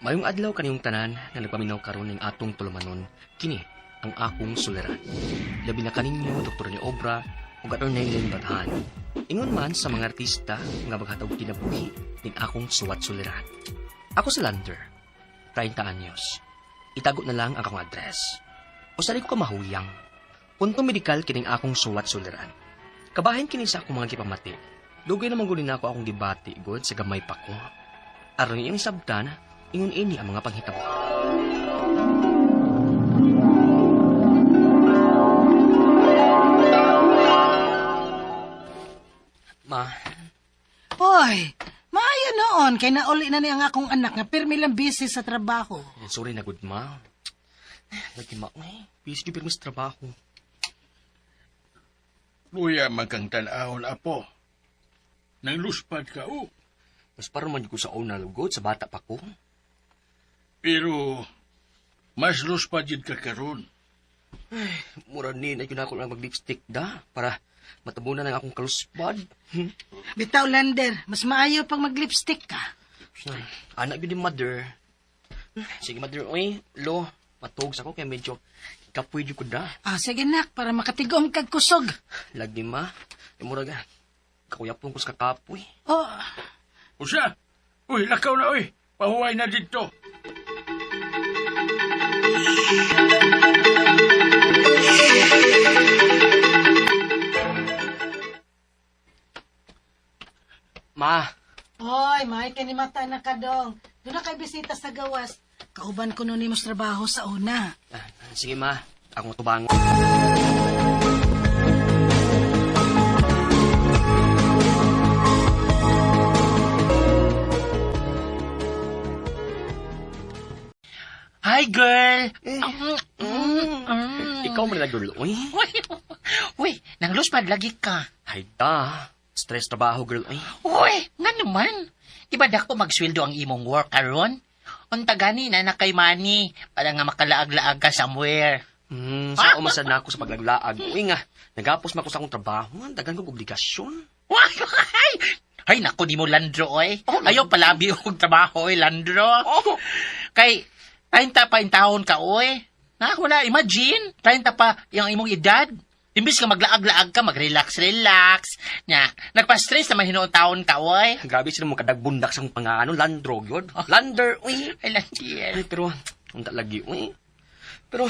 Mayong adlaw kaniyong tanan nga nagpaminaw karon ning atong tulumanon, kini ang akong suliran. Labi na kaninyo Dr. ni Obra ug Atty. Lynn Bathan. Ingon man sa mga artista nga maghatag kinabuhi ning akong suwat suliran. Ako si Lander, 30 anyos. Itago na lang ang akong address. Usa ko ka mahuyang. Punto medikal kining akong suwat suliran. Kabahin kini sa akong mga gipamati. Dugay naman gud nako akong gibati god sa gamay pa ko. Aron iyang sabtan, ingon ini ang mga panghitabo. Ma, Hoy, maayo noon kay nauli na niya ang akong anak nga pirmi lang busy sa trabaho. Sorry na good ma. Lagi ma, eh, busy gyud pirmi sa trabaho. Luya man kang tan-awon, apo. Nang luspad ka, oh. Mas parang man ko sa una lugod, sa bata pa ko. Pero, mas luspad yun ka karon. Ay, mura ni na yun ako lang mag-lipstick da, para matabunan ang akong kaluspad. Bitaw, Lander, mas maayo pag mag-lipstick ka. Anak yun ni mother. Sige, mother, oy, lo, matug sa ko kaya medyo kapoy ko da. Ah, sige nak, para makatigom kag kusog. Lagi ma, mura ga, kakuyapon ko sa kakapoy. Oh. Usa, uy, lakaw na, uy, pahuway na dito. Ma. Hoy, may kani mata na kadong. Doon na kay bisita sa gawas. Kauban ko nun nimo sa trabaho sa una. Ah, sige ma, akong tubang. Hi, girl! Ikaw man na, girl, uy. Uy, uy, nang luspad lagi ka. Hay ta, stress trabaho, girl, uy. Uy, nga naman. Di ba dako magsweldo ang imong work karon? Unta gani na na kay money para nga makalaag-laag ka somewhere. Sa umasad na ako sa paglaglaag. Uy nga, nagapos man ako sa akong trabaho. Ang dagan kong obligasyon. Uy, ay, ay, naku, di mo Landro, oy. Oh, Ayaw palabi og trabaho, oy, Landro. Oh. Kay, 30 pa in taon ka, oy. Na, wala, imagine, 30 pa yung imong edad. Imbis ka maglaag-laag ka, mag-relax-relax. Nya, nagpa-stress naman hinuon taon ka, oy. Grabe sila mo kadagbundak sa akong pangano, Landro, yun. Lander, uy. Ay, Landier. Ay, pero, unta lagi, uy. Pero,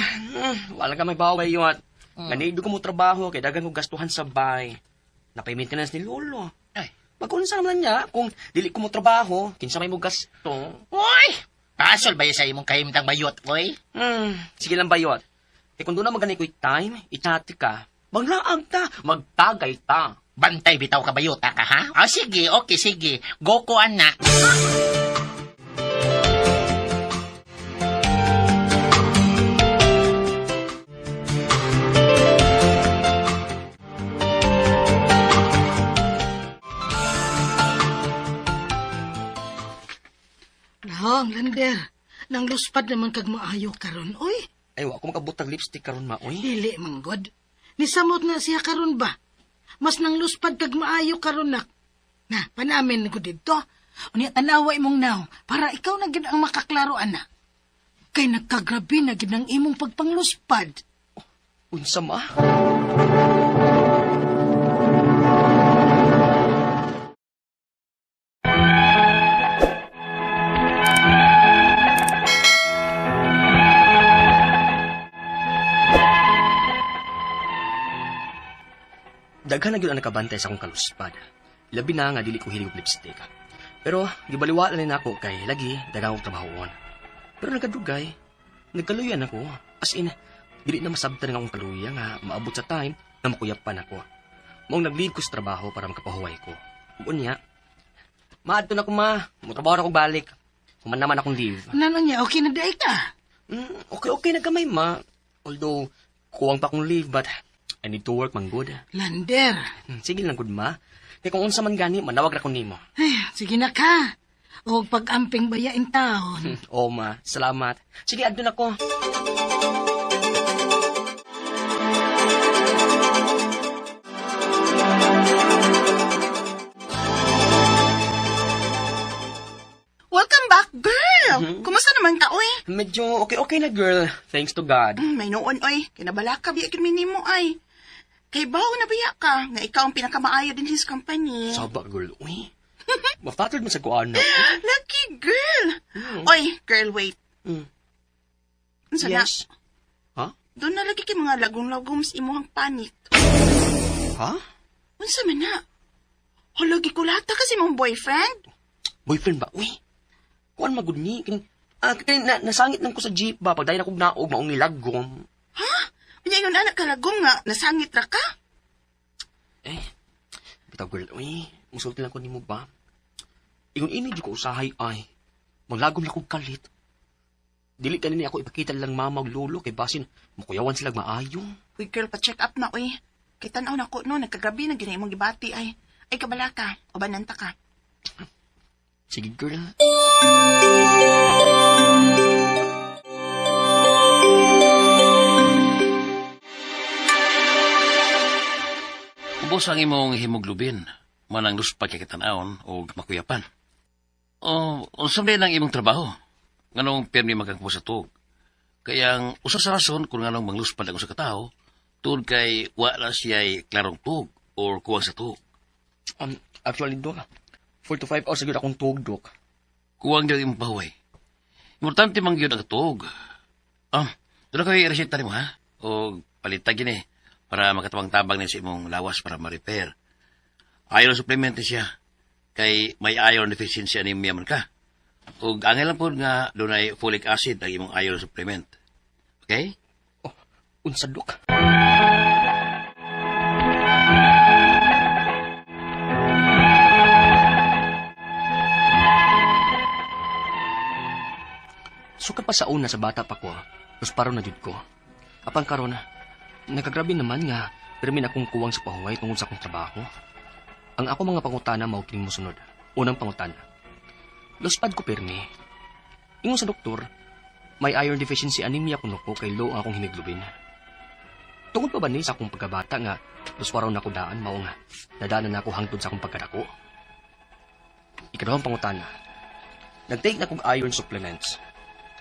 wala ka may baway yun. At, nanido ko mo trabaho, kay dagan ko gastuhan sa bay. Napay maintenance ni Lolo. Ay. Magunsa naman niya, kung dili ko mo trabaho, kinsa may mo gasto. Uy! Pasol ba sa imong kahimtang bayot, oy? Sige lang bayot. Eh kung doon na magani ko'y time, itati ka. Maglaag ta, magtagay ta. Bantay bitaw ka bayot, ka, ha? Ah, sige, okay, sige. Go ko, ana. Nahong, Lander. Nang luspad naman kag maayo karon, oy. Ay, wa ko makabutag lipstick karon ma, oy. Dili, manggod. Nisamot na siya karon ba? Mas nang luspad kag maayo karon nak. Na, panamin ko dito. Unya tanawa imong naong para ikaw na gid ang makaklaro ana. Kay nagkagrabe na gid ang imong pagpangluspad. Unsa ma? Daghan na gyud ang nakabantay sa akong kaluspad. Labi na nga dili ko hilig og lipstick. Pero gibaliwala ni nako kay lagi daghang akong trabahoon. Pero nagkadugay, nagkaluyan ako. As in, dili na masabtan ang akong kaluya nga maabot sa time na makuyapan ako. Maong nag-leave ko sa trabaho para makapahuway ko. Unya, maadto na ko ma, motrabaho na ko balik. Human naman akong leave. Nano niya, okay na day ka? Okay, okay na gamay ma. Although, kuwang pa akong leave but I need to work man good. Lander. Sige lang good ma. Kaya kung unsa man gani, manawag ra ko nimo. Ay, sige na ka. O pag-amping bayain taon. Oo ma, salamat. Sige, adto na ko. Welcome back, girl! Kumusta Medyo okay-okay na, girl. Thanks to God. May noon, oy. Kinabala ka, biya kami nimo ay. Kay bawo na biya ka, nga ikaw ang pinakamaayo din his company. Saba, girl. Uy. Ma-flattered man sa kuan na. Lucky girl! Oy, girl, wait. Unsa na? Yes. Ha? Doon na lagi kay mga lagong-lagom sa imuhang panit. Ha? Unsa man na? Hala, gikulata kasi mong boyfriend? Boyfriend ba? Uy. Kuan magud ni. Kini, kini na, nasangit lang ko sa jeep ba. Pagdayon akong naog, maong nilagom. Ha? Unya ingon anak kalagom nga, nasangit ra ka? Eh, bitaw girl, uy. Musulti lang ko nimo ba? Ingon ini di ko usahay ay. Manglagom na kong kalit. Dili kanini ako ipakita lang mama ug lolo kay basin mukuyawan sila maayo. Uy, girl, pa-check up na, uy. Kay tan-aw na ko, no, nagkagrabi na gina imong gibati, ay. Ay, kabala ka, o bananta ka. Sige, girl. Ubos ang imong hemoglobin, manang luspad kay kitan-awon o makuyapan. O, unsa man ang imong trabaho? Nganong pirmi magkangpo sa tuog? Kaya ang usa sa rason kung nganong mangluspad ang usa ka tawo, tungod kay wala siya'y klarong tuog or kuwang sa tuog. Actually, Dok, 4 to 5 hours siguro akong tuog, Dok. Kuwang gyud imong pahuway. Importante man gyud ang tuog. Doon ko i-reseta nimo ha? O palitag gini para makatabang-tabang ni sa imong lawas para ma-repair. Iron supplement ni siya kay may iron deficiency anemia man ka. Og angay lang pod nga dunay folic acid ang imong iron supplement. Okay? Oh, unsa, Dok? Sukat pa sa una sa bata pa ko, paro na jud ko. Apan karon, nakagrabe naman nga pirmi na akong kuwang sa pahuway tungod sa akong trabaho. Ang ako mga pangutana mao kining mosunod. Unang pangutana. Luspad ko pirmi. Ingon sa doktor, may iron deficiency anemia kuno ko kay low ang akong hemoglobin. Tungod pa ba ni sa akong pagkabata nga lusparaw na ko daan mao nga nadaanan na ako hangtod sa akong pagkadako? Ikaduhang pangutana. Nag-take na kog iron supplements.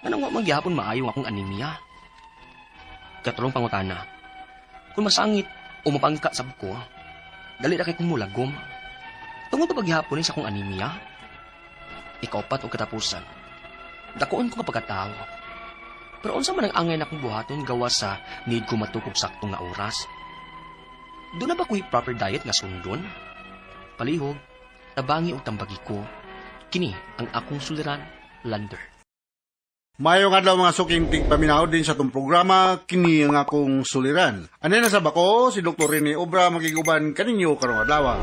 Nganong wa man gihapon maayo ang akong anemia? Katulong pangutana. Kung masangit o mapangka sab ko, dali ra kay kong mulagom. Tungod pa paghihapon ni sa akong anemia? Ikaupat o katapusan. Dakoon ko nga pagkatao. Pero unsa man ang angay na akong buhaton gawa sa need ko matukog sakto nga oras? Doon na ba ko'y proper diet nga sundon? Palihog, tabangi og tambagi ko. Kini ang akong suliran, Lander. Maayong adlaw mga suking tigpaminaw din sa atong programa, kini ang akong suliran. Ano na sa bako, si Dr. Rene Obra makiguban kaninyo karong adlaw.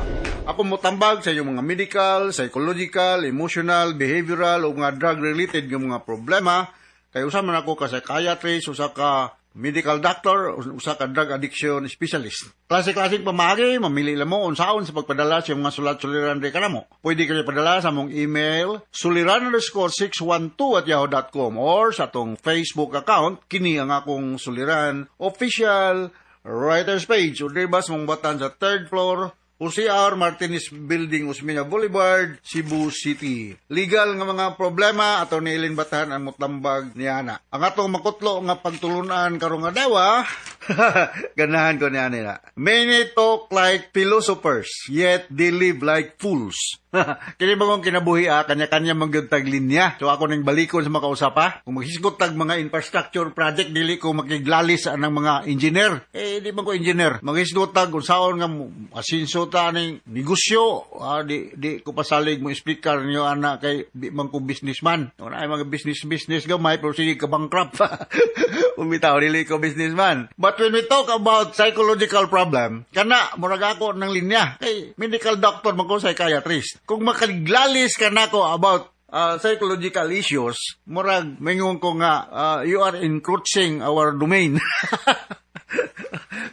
Ako motambag sa inyong mga medical, psychological, emotional, behavioral o mga drug-related nga mga problema. Kay usa man ako ka psychiatrist, usa ka medical doctor, usa ka drug addiction specialist. Klase-klaseng pamaagi, mamili lang mo unsaon sa pagpadala sa mga sulat suliran di kanamo. Pwede kayo padala sa among email suliran_612@yahoo.com or sa atong Facebook account kini ang akong suliran official writers page o di ba sa mong batan sa third floor Jose R. Martinez Building, Osmeña Boulevard, Cebu City. Legal nga mga problema ato ni Eileen Batahan ang mutambag niya na. Ang atong makutlo nga pagtulunan karong adlaw, ganahan ko niya nila. Many talk like philosophers, yet they live like fools. Kini bang kinabuhi kanya-kanya man gyud tag linya. So ako ning balikon sa makausap ha. Kung maghisgot tag mga infrastructure project dili ko makiglalis anang mga engineer. Eh di man ko engineer. Maghisgot tag unsaon nga asinso ta ning negosyo. Di ko pasalig mo speaker niyo ana kay di man ko businessman. Una ay mga business business gamay pero sige ka bankrupt. Umitaw dili ko businessman. But when we talk about psychological problem, kana murag ako ng linya. Kay medical doctor man ko, psychiatrist. Kung makaglalis ka nako about psychological issues, murag mingon ko nga you are encroaching our domain.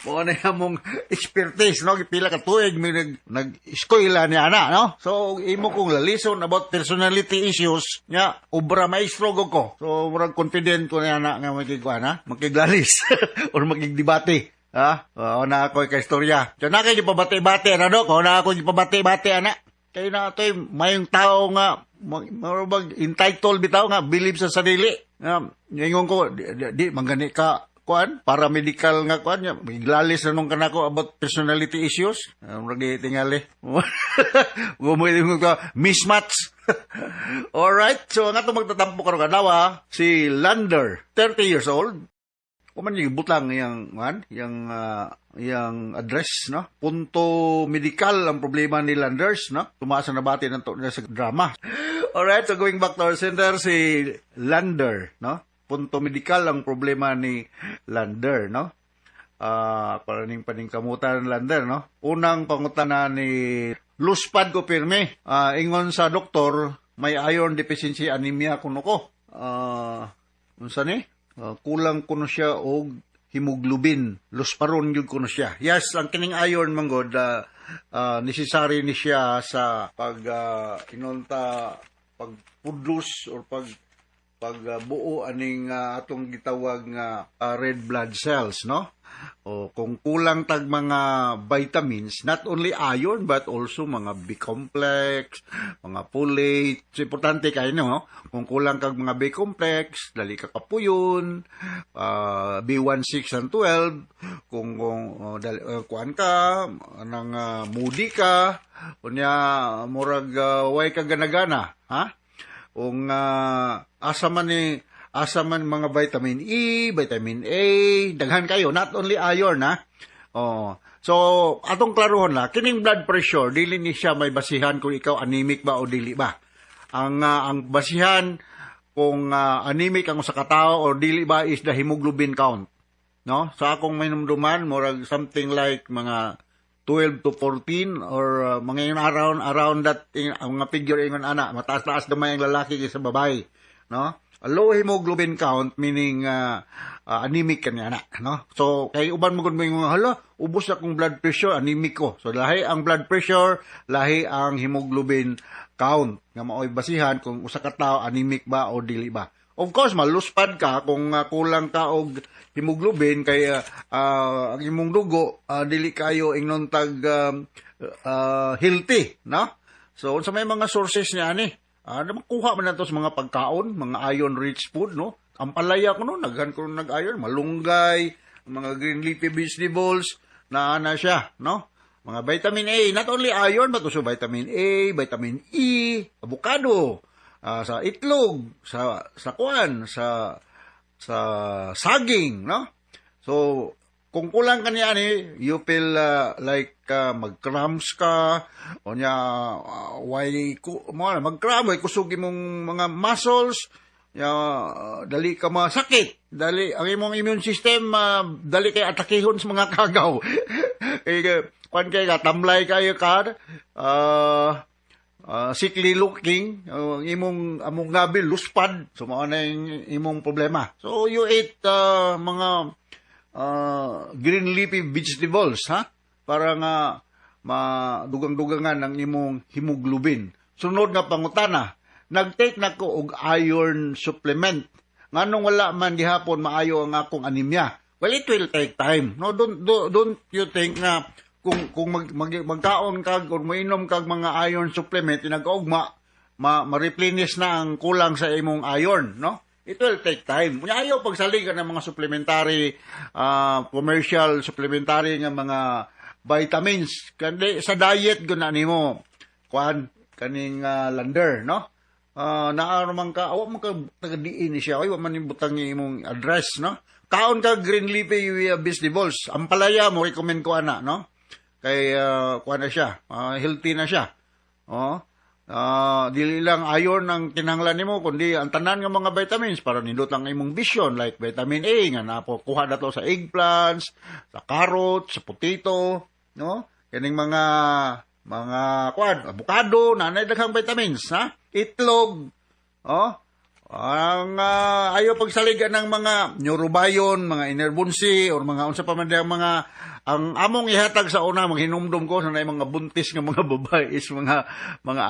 Mao na among expertise, no? Pila ka tuig may nag-eskwela niya ana, no? So imo kong lalison about personality issues nya obra maestro go ko. So murag confident ko niya ana nga makigkuan ha, makiglalis or makigdebate. Ha? Oo na ako kay istorya. So na kay gipabati-bati ana do, ko na ako gipabati-bati ana. Kay na ito'y mayong tao nga murag entitled bitaw nga believe sa sarili. Nga ingon ko di mangani ka kuan paramedical nga kuan nya miglalis na nung kanako about personality issues. Murag di tingali. Gumoy ko mismatch. Alright, so ang atong magtatampo karon adlaw si Lander, 30 years old. Kuman yung butang yang kuan, yang address, no? Punto medical ang problema ni Landers, no? Tumaas ang nabati ng to sa drama. Alright, so going back to our center, si Lander, no? Punto medical ang problema ni Lander, no? Para ning paningkamutan Lander, no? Unang pangutana ni luspad ko pirmi. Ingon sa doktor, may iron deficiency anemia kuno ko. Unsa ni? Kulang kuno siya og hemoglobin. Lusparon gyud kuno siya. Yes, ang kining iron manggod necessary ni siya sa pag inonta pag-produce or pag pagbuo aning atong gitawag nga red blood cells, no? O kung kulang tag mga vitamins, not only iron but also mga B complex, mga folate. So, importante kayo, no? Kung kulang kag mga B complex, dali ka kapuyon, B1, 6 and 12, kung oh, dali, kuan ka, anang moody ka, unya murag way ka ganagana, ha? Kung asa man mga vitamin E, vitamin A, daghan kayo, not only iron ha. Oh. So, atong klaruhon la, kining blood pressure dili ni siya may basihan kung ikaw anemic ba o dili ba. Ang basihan kung anemic ang usa ka tawo or dili ba is the hemoglobin count. No? Sa akong mainumduman, murag something like mga 12 to 14 or mga yun around around that ang mga figure ingon ana, mataas-taas gamay ang lalaki kaysa babae, no? A low hemoglobin count meaning anemic kanya na, no? So kay uban mo gud mo yung hala, ubos akong blood pressure, anemic ko. So lahi ang blood pressure, lahi ang hemoglobin count nga mao'y basihan kung usa ka tawo anemic ba o dili ba. Of course, maluspad ka kung kulang ka og hemoglobin kay ang imong dugo dili kayo ingnon tag healthy, no? So unsa may mga sources niya ani? Makuha man nato sa mga pagkaon, mga iron rich food, no? Ang palaya ko no, naghan ko nag-iron, malunggay, mga green leafy vegetables, na ana siya, no? Mga vitamin A, not only iron but also vitamin A, vitamin E, avocado, sa itlog, sa kuan, sa saging, no? So, kung kulang ka niya ni, you feel like mag-cramps ka, o niya, why, ku, mo na, mag-cramp, why kusog imong mga muscles, ya, dali ka masakit, dali, ang imong immune system, dali kay atakihon sa mga kagaw. Eh, kuan kay ka, tamlay kayo ka, sickly looking, ang imong among gabi luspad, so mao na yung imong problema. So you ate mga green leafy vegetables, ha? Para nga madugang-dugangan ang imong hemoglobin. Sunod nga pangutana, nag-take na ko og iron supplement. Nganong wala man gihapon maayo ang akong anemia? Well, it will take time. No, don't you think na kung magkaon kag or moinom kag mga iron supplement inagaugma ma-replenish na ang kulang sa imong iron, no? It will take time. Unya ayaw pagsalig ka ng mga supplementary, commercial supplementary nga mga vitamins. Kandi sa diet gud na nimo kuan kaning Lander, no? Naa man ka, awa man ka taga diin ni siya, ay wa man butang imong address, no? Kaon ka green leafy vegetables. Ang palaya mo recommend ko ana, no? Kay kuan na siya, healthy na siya. Oh. Dili lang iron ang kinahanglan nimo kundi ang tanan nga mga vitamins para nindot ang imong vision, like vitamin A nga napo kuha na to sa eggplants, sa carrot, sa potato, no? Kining mga kuan, avocado, nanay daghang vitamins, ha? Itlog, oh. Ang ayaw pagsaligan ng mga neurobion, mga Enervon-C, or mga unsa pa man diyang mga ang among ihatag sa una, maghinumdum ko sa mga buntis nga mga babae is mga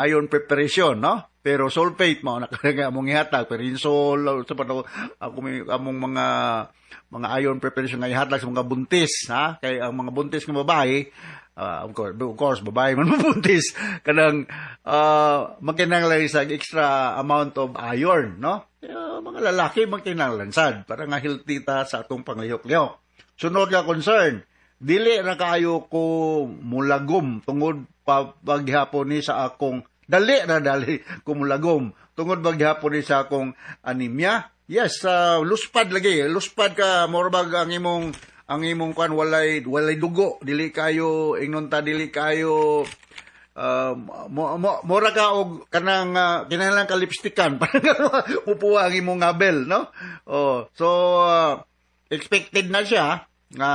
iron preparation, no? Pero sulfate mao na kaya among ihatag, Perinsol, unsa pa to ako may among mga iron preparation nga ihatag sa mga buntis, ha? Kay ang mga buntis nga babae Of course, babae man mabuntis, kanang magkinahanglan sa extra amount of iron, no? Mga lalaki magkinahanglan sad para nga healthy ta sa atong panglihok-lihok. Sunod nga concern, dili ra kaayo ko mulagom tungod pa paghapon ni sa akong, dali ra dali ko mulagom tungod paghapon ni sa akong anemia. Yes, luspad lagi, luspad ka, morbag ang imong kwan, walay dugo, dili kayo ingnon ta, dili kayo mo, mura ka og kanang kinahanglan ka lipstickan para mupuwa ang imong ngabel, no? Oh, so expected na siya nga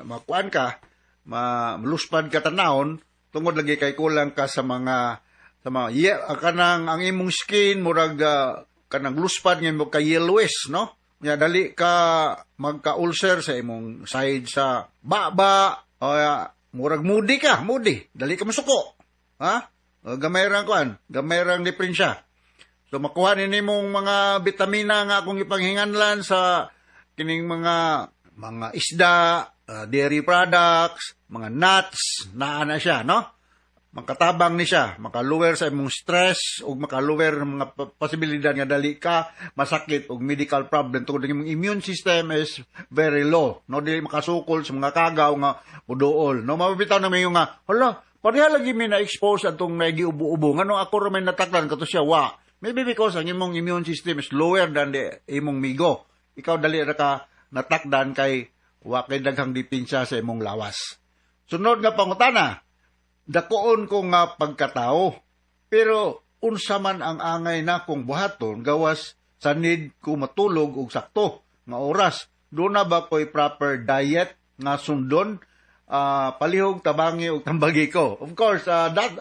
makuan ka, maluspad ka tanawon tungod lagi kay kulang ka sa mga, yeah, kanang ang imong skin murag kanang luspad nga mo ka yellowish, no? Nya dali ka magka-ulcer sa imong side sa baba o murag moody ka, moody, dali ka masuko. Ha? O, gamay rang kuan, gamay rang diferensya. So makuha ni nimong mga bitamina nga akong ipanghinganlan sa kining mga isda, dairy products, mga nuts, naa na siya, no? Makatabang ni siya, maka-lower sa imong stress ug maka-lower ng mga posibilidad nga dali ka masakit og medical problem tungod ang imong immune system is very low, no? Dili makasukol sa mga kagaw nga muduol, no? Mabitaw na mayo nga, hala, pareha lagi mi na-expose atong nagiubo-ubo, ngano ako ra may nataklan kato siya wa? Maybe because ang imong immune system is lower than the imong migo. Ikaw dali ra ka natakdan kay wa kay daghang depensa sa imong lawas. Sunod nga pangutana, dakoon ko nga pagkatao. Pero unsa man ang angay na kong buhaton gawas sa need ko matulog og sakto nga oras? Duna ba ko'y proper diet nga sundon? Palihog tabangi og tambagi ko. Of course,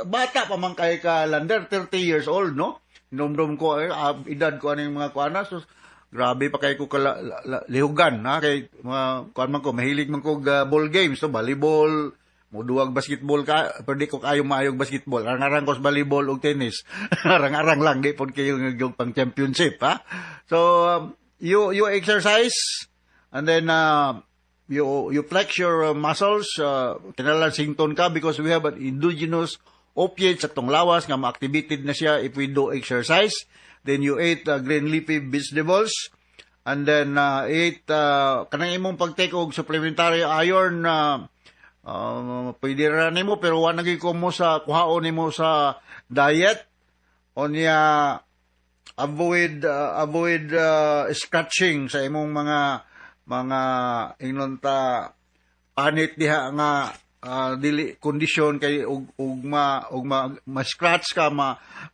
bata pa man kay ka, Lander, 30 years old, no? Inomdom ko, eh, edad ko aning mga kuana. So, grabe pa kay ko kala, lihugan, ha? Kay mga kuan man ko, mahilig man ko ball games, so volleyball, muduwag basketball ka, pero di ko kayo maayog basketball. Arang-arang ko sa volleyball ug tennis. Arang-arang lang, di pod kayo yung pang championship, ha? So, you exercise, and then, you flex your muscles, kinahanglan sington ka because we have an endogenous opiate sa atong lawas nga ma-activated na siya if we do exercise. Then you ate green leafy vegetables, and then ate kanang imong pag-take og supplementary iron, pwede ra nimo pero wa na gyud ko mo sa kuhaon nimo sa diet. Unya avoid scratching sa imong mga ingnon ta panit diha nga dili kondisyon kay ug ma ma-scratch ka,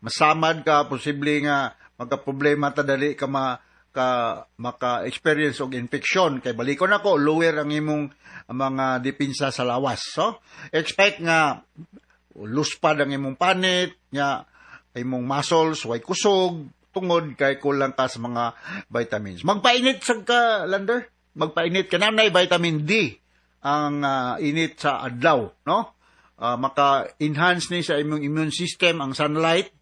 masamad ka, posible nga magka problema ta, dali ka ma ka maka-experience og infection kay balikon ako, lower ang imong mga depensa sa lawas. So expect nga luspad ang imong panit nya, imong muscles way kusog tungod kay kulang ka sa mga vitamins. Magpainit sa ka, Lander, magpainit ka na, nay vitamin D ang init sa adlaw, no? Maka-enhance ni sa imong immune system ang sunlight.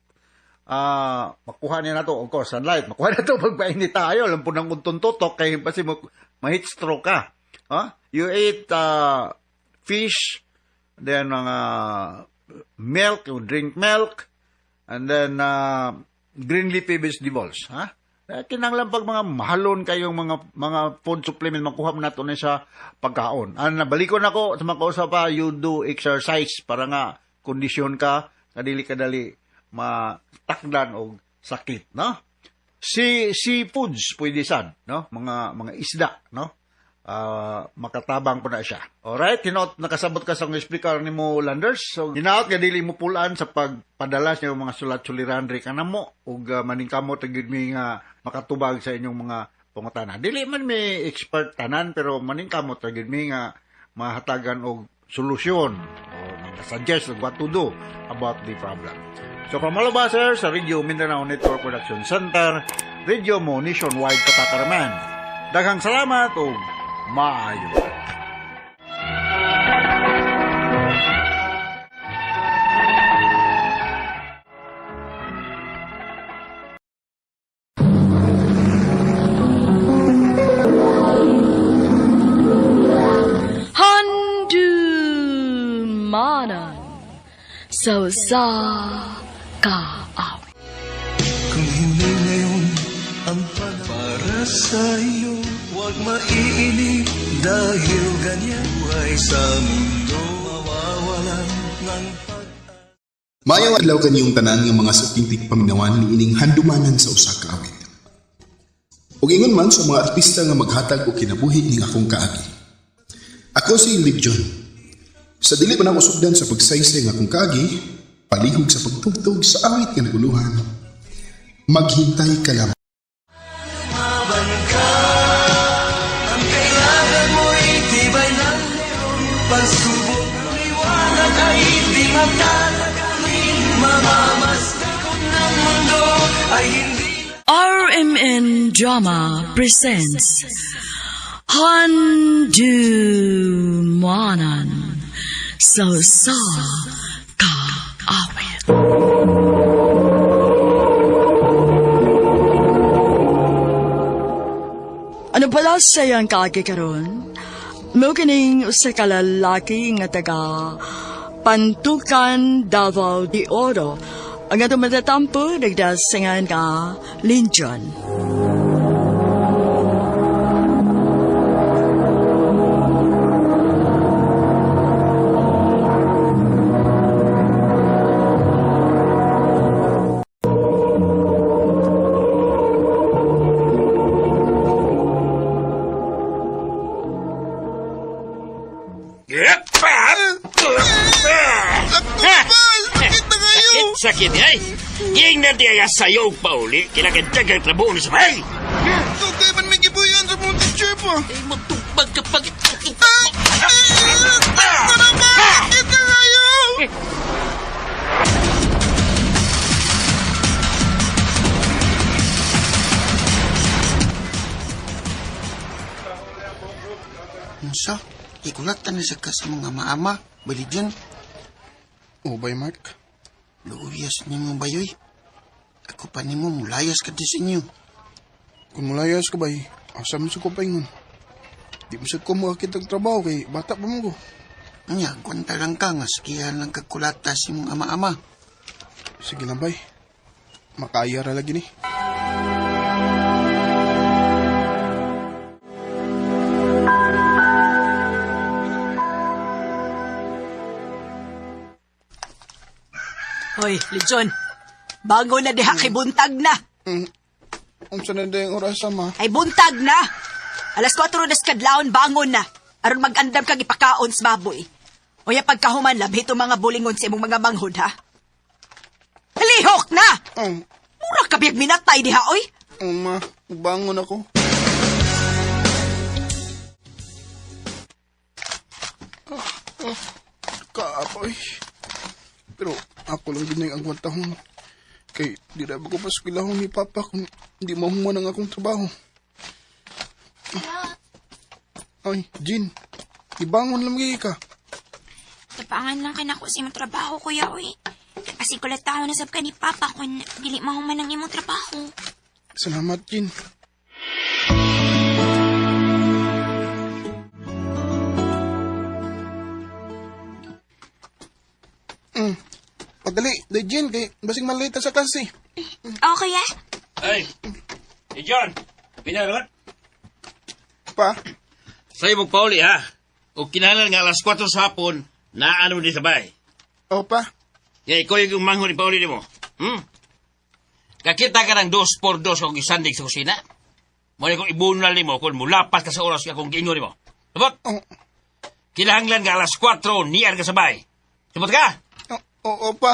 Makuha niya na to, of course, sunlight. Makuha na to pagpainit tayo. Alam po ng untong tutok kay basi mo ma-heat stroke ka. Ha? You ate fish, then mga milk, you drink milk, and then green leafy vegetables. Ha? Eh, kinahanglan pag mga mahalon kayong mga food supplement, makuha mo nato na sa pagkaon. Ano, balikon ako sa mga pa, you do exercise para nga kondisyon ka, nga dili ka dali matakdan og sakit, no? Si seafoods pwede sad, no? Mga isda, no? Makatabang po na siya. Alright, hinaot nakasabot ka sa speaker nimo, Landers. So hinaot nga dili mo pulaan sa pagpadala sa inyong mga sulat-suliran ri kanamo ug maningkamot gyud mi nga makatubag sa inyong mga pangutana. Dili man mi expert tanan pero maningkamot ra gyud mi nga mahatagan og solusyon o mga suggest of what to do about the problem. So from all of us here sa Radio Mindanao Network Production Center, Radio mo nationwide katakaraman. Daghang salamat ug maayo. Handumay. Sa usa ka awit. Kung hindi ngayon ang para sa iyo, huwag maiinip dahil ganyan buhay sa mundo, mawawalan ng pag Maayong adlaw kaniyong tanan nga mga suking tigpaminawan niining handumanan sa usa ka awit. Ug ingon man sa mga artista nga maghatag og kinabuhi ning akong kaagi. Ako si Legion. Sa dili pa nako sugdan sa pagsaysay nga akong kaagi, palihog sa pagtugtog sa awit nga naguluhan. Maghintay ka lamang. Laban ka. Ang kailangan mo'y tibay ng leon. Pagsubok ng liwanag ay di matatagalin. Mamamasdan kung ng mundo ay hindi RMN Drama presents Handumanan sa usa ka awit. Ano pala sayang kaagi karon? Mo kining usa ka lalaki nga taga Pantukan, Davao de Oro. Ang atong matatampo nagdasingan ka Linjon. Sakit na kayo! Sakit, sakit, ay! Ingnan di ay sayo pauli, kinakadyagang ang trabaho ni sabay! Okay man may gibuyan sa mong teacher po. Ay, magtubag kapag... Tara ba? Sakit na kayo! Unsa? Ikulatan na sa ka sa mga maama, baligyan. Oh, bay Mark. Luuyas nimo bayoy. Ako pa nimo mulayas ka di sa inyo. Kung mulayas ka bay, asa man sa ko paingon. Di mo sad ko makakita og trabaho kay bata pa mo ko. Nya, kwanta lang ka nga sigihan lang kakulata sa imong ama-ama. Sige lang bay. Makaya ra lagi ni. Hoy, Lejon. Bago na diha kay buntag na. Unsa na dayang oras ma? Ay buntag na. Alas 4 na sa kadlawon bangon na. Aron mag-andam kag ipakaon sa baboy. Unya pagkahuman labhi itong mga bulingon sa imong mga manghod ha. Lihok na! Oh, Mura ka biyag minatay diha oy. oh ma, bangon ako. Ah, ah, Kaapoy. Pero ako lang din ang agwantahon. Kay di ra ba ko paskwilahon ni Papa kung di mahuman ang akong trabaho. Ay, Jean. Ibangon lang gyud ka. Tapangan lang ka nako sa imong trabaho, kuya, uy. Kasi kulatao na sab ka ni Papa kung dili mahuman ang imong trabaho. Salamat, Jean. Pagdali, day Jean, kay basing malate ta sa klase. Okay, ah? Ay! Eh, John! Pinarot? Pa, Sa'yo mong pauli, ha? O kinahanglan nga alas 4 sa hapon, naano di sabay. o pa. Ya, ikaw yung manghod ni pauli mo. Hmm? Kakita ka ng 2x2 kung isandig sa kusina. Muna kong ibunal nimo kung mulapas ka sa oras nga akong giingon nimo. Sabot? Oh, Kinahanglan nga alas 4, niyan ka sabay. Sabot ka? oh, o, pa.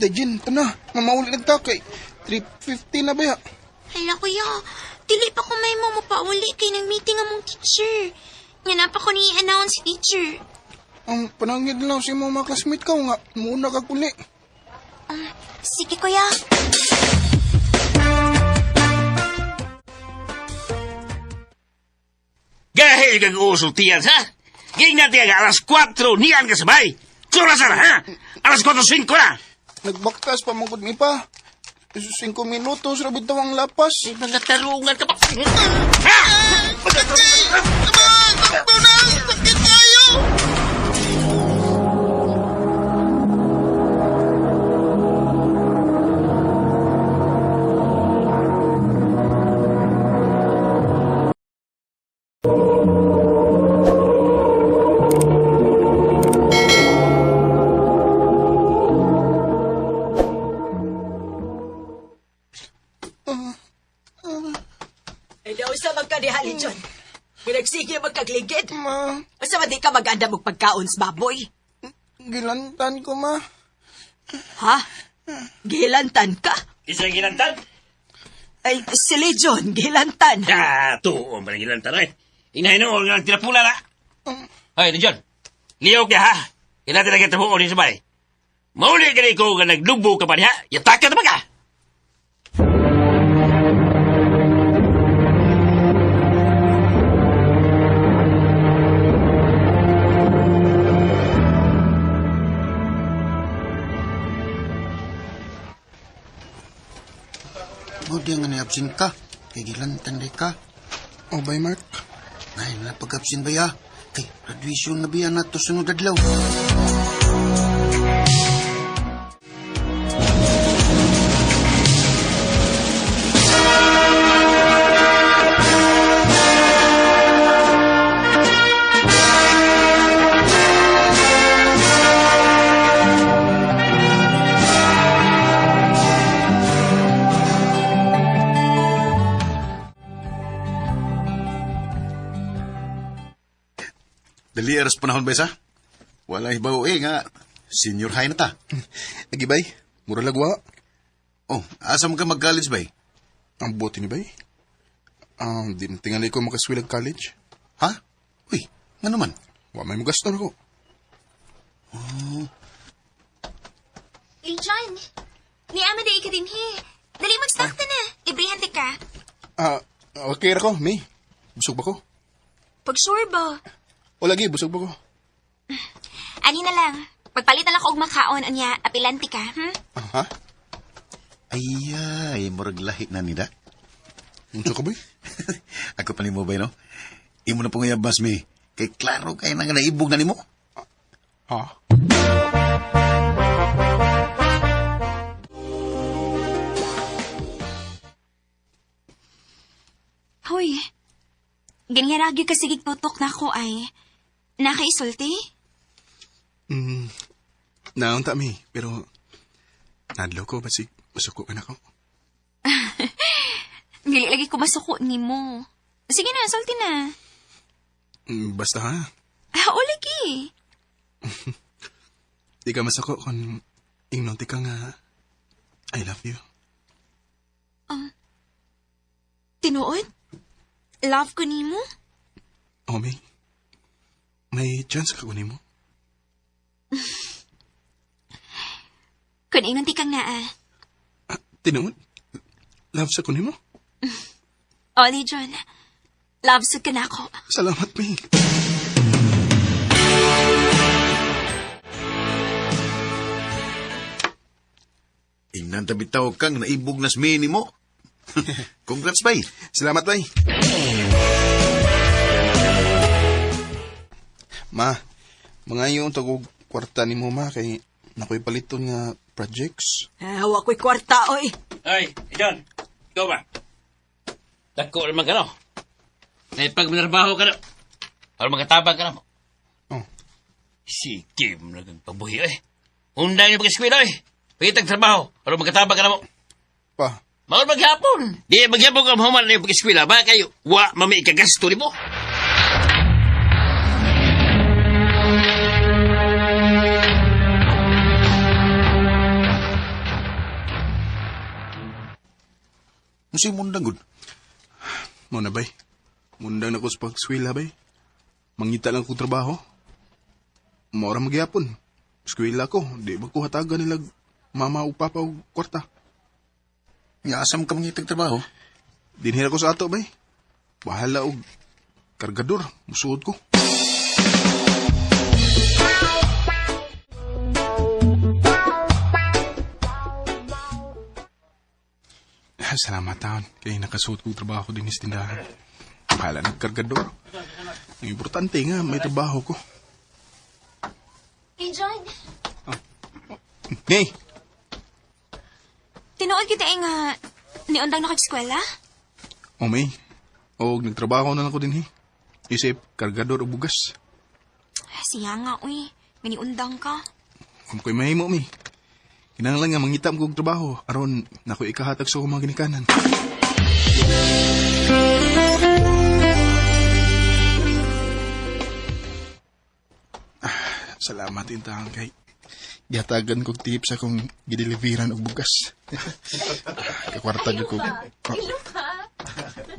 Day, Jean, ito na. Mamauli nagtakay. 3:50 na ba ya? Hala, kuya. Dili pa ko may mo mapauli kay nag-meeting among teacher. Nga na pa ko ni announce si teacher. Ang panangid lang sa imong mga classmate ka nga. Muna ka kuli. Sige, kuya. Gahil kag usultiyan, ha? Ging natin ang alas 4 niyan ka sabay. Tsura sana, ha? Alas 4:05 na. Nagbaktas pa mangkod mi pa. 5 minutos, rabit daw ang lapas. Ay, mga tarungan ka pa. Ha? Sakto na! Sakit kayo! Eh, sa magkadihali, John. Pinagsige magkagligid. Ma, Basta man di ka mag-andam og pagkaon sa baboy. gilantan ko, ma. Ha? Gilantan ka? Isa gilantan? Ay, si Legion, gilantan. Ah, tuon pa ng gilantan, ay. Inahinuol nga ang tinapula na. Ay, John. Liyaw ka, ha? Kailangan talaga tabuon ni sabay. Mauli ka ko nga naglubo ka pa niya. Yataka na ba ka? Buti nga ni-absent ka. Kay gilantan day ka. O, Oh, bye, Mark. Ay, napag-absent ba ya? Kay graduation na biya na to sunod adlaw. Dali aras panahon ba isa? Wala ibaw eh nga. Senior high na ta. Lagi, bay. Mura lagwa. Oh, asa mo ka mag-college bay? Ang buti ni bay. Di na tingali ko makaswilag college. Ha? Uy, nga naman. Wa may mugasto na ko. Oh, Legion, ni ama di ka din he. Dali mag-snack ta na. Librihan di ka. Ah, okay ra ko, May. Busog ba ko? Pag sure ba? O lagi, busog ba ko? Ani na lang. Magpalit na lang ko og makaon anya apilanti ka, Aha. Ay, ay, murag lahi na nila. Unsa ka, bay? Ako pa nimo bay, no? Imo na panguyabas, mi. Kay klaro kay na nga naibog na nimo. Ha? Hoy. Ganyan ragyo ka sige tutok na ako ay. Nakaisulti? Mm, naunta mi, pero nadlo ko basig masuko ka na ko. Dili lagi ko masuko nimo. Sige na, sulti na. Basta ha, Ah, o lagi. di ka masuko kung ingnon ti ka nga I love you. Tinuod? Love ko nimo? O, May. May chance ka kunin mo. Kun ingon ti kang naa. Tinuod? Love sa kunin mo? O, Legion. Love sa ka na ako. Salamat, May. Ingnan bitaw kang naibog na sa nimo. Congrats, bay. Salamat, bay. Ma, mga yung tagog kwarta ni mo, ma, kay nakoy paliton nga projects. Eh, wa ko'y kwarta, oy. Ay, John. Ikaw ba? Dako naman ka, no? Pag manarbaho ka na. Para magkatabang ka na mo. Oh. Sige mo na kang pabuhi, eh. Unday niyo pag-eskwela, eh. Pagitag trabaho, para magkatabang ka na mo. Pa, Maol maghapon. Di maghapon ka mahuman na yung pag-eskwela. Ba kayo, wa mami ikagasto ni mo. Unsay mundang gud? Mo na, bay. Mundang na ko sa pagskwela, bay. Mangita lang ko trabaho. Maura magyapon. Eskwela ko, di ba ko hatagan nila mama o papa og kwarta. Nga asam ka mangitag trabaho? Dinhira ko sa ato, bay. Bahala og kargador, musuod ko. Salamat taon. Kay nakasuot kong trabaho din sa tindahan. Bahala nagkargador. Ang importante nga, may trabaho ko. Hey, John. Hey! Tinuod kita eh nga niundang na kag eskwela? O may. O nagtrabaho na lang ko din eh. Isip, kargador o bugas. Siya nga, uy. Miniundang ka. Kung ko'y mahimo, mi. Kinahanglan nga mangitam kog trabaho aron nako ikahatag sa akong mga ginikanan. Ah, salamat intahan kay gihatagan kog tip sa akong gideliveran og bugas. Kakwarta gyud ko. Oh,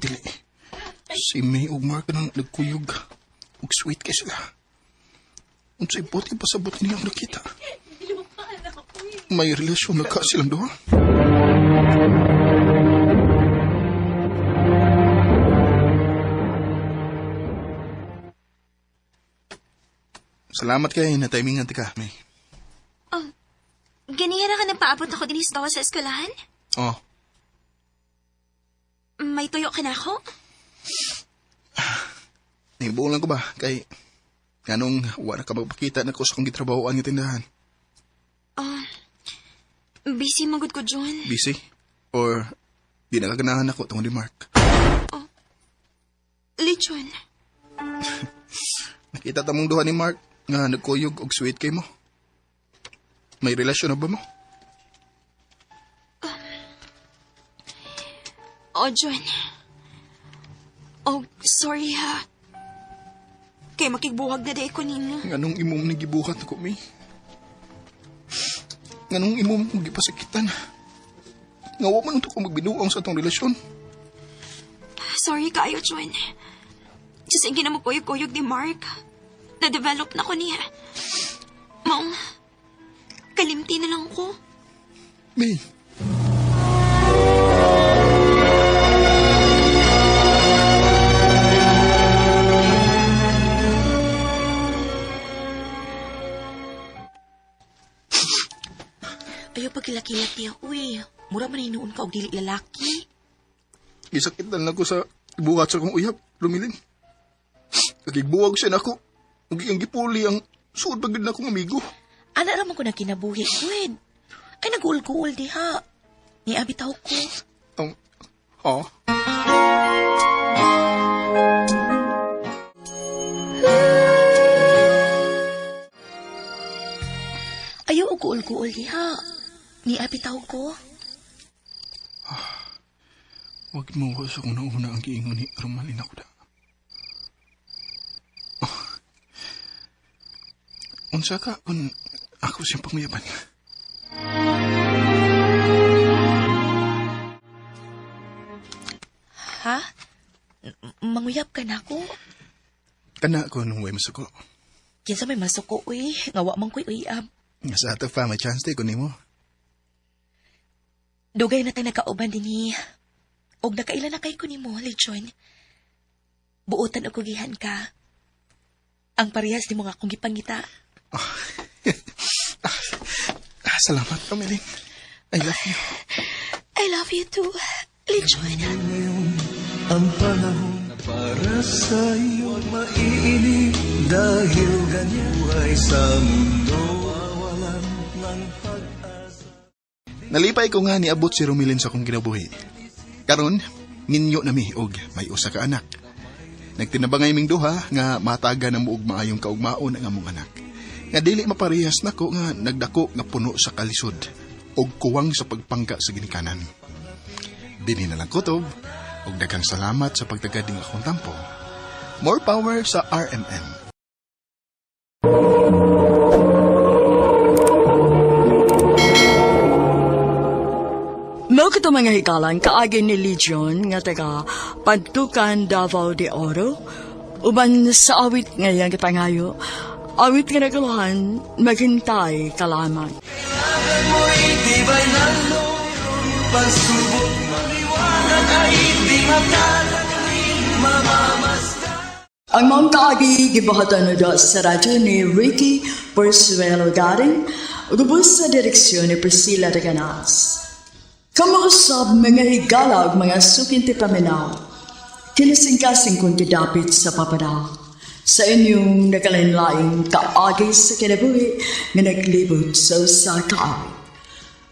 dili. Si May ug Mark nang nagkuyog ug sweet kay sila. Unsay buti pasabot nilang nakita. May relasyon na ka silang duha. Salamat kay na timingan ti ka, May. Oh, ganihira ka nagpaabot ako din sa sa eskwelahan? Oh, May tuyo ka na ako? Nahibuong lang ko ba? Kay, nganong wala ka magpakita na ko sa kong gitrabahoan nga tindahan. Oh, busy magud ko, John. Busy? Or di nakaganahan ako tungod ni Mark? Lechon. Nakita ta mong duha ni Mark nga nagkuyog og sweet kay mo. May relasyon na ba mo? Oh, John. Oh, sorry ha. Kay makigbuhag na day ko ninyo. Nganong imong nagibuhat ako, May? Nganong imong mong gipasakitan? Nga wa man unta ko magbinuang sa atong relasyon. Sorry kaayo, John. Just ang ginamukuyog-kuyog ni Mark. Na-develop na ko niya. Maong, kalimti na lang ko. May. Ayaw pagkilak-kilak niya, uy. Mura man hinuon ka og dili lalaki. Gisakitan lang ko sa buhat sa akong uyab, Lumilin. Nagigbuwag siya nako. Ug iyang gipuli ang suod pa gid na akong amigo. Ana ra man ko na kinabuhi, Gwen. Ay, nag-uul-guul diha. Niabitaw ko. Oh. Ayaw og guul-guul diha. Niabitaw ko. Wag mo ko sa kung nauna ang giingon ni Romalin ako da. Oh. Unsa ka kung ako siyang panguyaban? Ha? Manguyab ka na ako? Kana ko nung way masuko. Kinsa may masuko, uy. Nga wa man ko'y uyab. Nga sa ato pa, may chance day ko nimo. Dugay na tayo nagkauban din. Og nakaila na kay ko nimo, Lechon. Buotan og kugihan ka. Ang parehas ni mo nga akong gipangita. Ah, salamat, Romelin. I love you. I love you too, Lechon. Ang panahon na para sa iyo maiinip dahil ganyan buhay sa mundo. Wawalan ng pag-asa. Nalipay ko nga niabot si Romilin sa akong kinabuhi. Karon, ninyo na mi og may usa ka anak. Nagtinabangay ming duha nga mataga na mo og maayong kaugmaon ang among anak. Nga dili maparehas nako nga nagdako nga puno sa kalisod og kuwang sa pagpangka sa ginikanan. Dinhi na lang kutob og daghang salamat sa pagtagad ning akong tampo. More power sa RMN. Mao kato mga hikalan kaagi ni Legion nga taga Pantukan, Davao de Oro, uban sa awit ngayang kapangayo, awit nga naguluhan, maghintay ka lamang. Kailangan mo'y tibay ng loob, pagsubok maliwanag ay di matatanggalin, mamamasdan. Ang mga kaagi gibuhatan na do sa radyo ni Ricky Porsuelo Garing, ug ubos sa direksyon ni Priscilla de Ganas. Kamausab mga higala ug mga suking paminaw. Kinasingkasing kong gidapit sa papada. Sa inyong nagkalain-laing kaagi sa kinabuhi nga naglibot sa usa ka awit.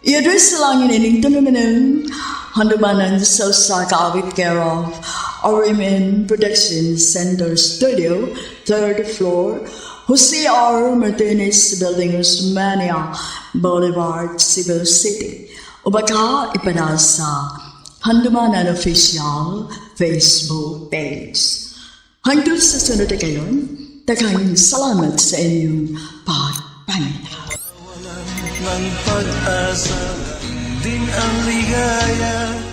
I-address sa langin ining tulumanon, handumanan sa usa ka awit, care of RMN Production Center Studio, third floor, Jose R. Martinez Building, Osmeña Boulevard, Cebu City. O baka ipadala sa Handumanan Official Facebook page. Hangtod sa sunod na kayon, daghang salamat sa inyong pagpaminaw. Ng pag-asa din ang ligaya.